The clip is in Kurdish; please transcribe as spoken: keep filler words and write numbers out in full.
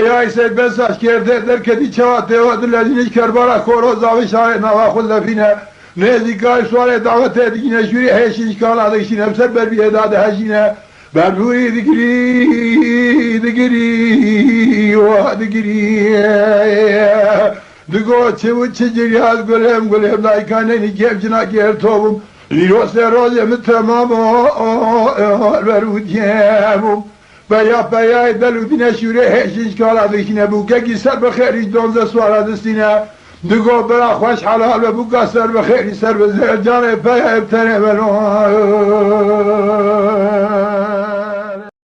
Peyayê Seyd Besaş kerde derketî çawa têwa dilezîne ji kerbara xoro zavê şahê nava xwe lefîne. Nêzîkay suwarê dawetê digîne şûrê hêşî ji kala dikişîne bi ser berbiyê da dihejîne. Berbûrî digirî, digirî, wa digirî. Digo çi û çi ciryaz gulêm, gulêm daykanê nîkêm cina gêr to bûm. Lîrosê rojê min temam o, o, o, berûdiyê bûm. Peya peyayê del û dîne şûrê hêşî ji kala dikişîne bûkekî ser bi xêrî ji donze swara distîne. Digo bira xweş helal be bûka ser bi xêrî ser bi zêr canê peyayê bi tenê melo.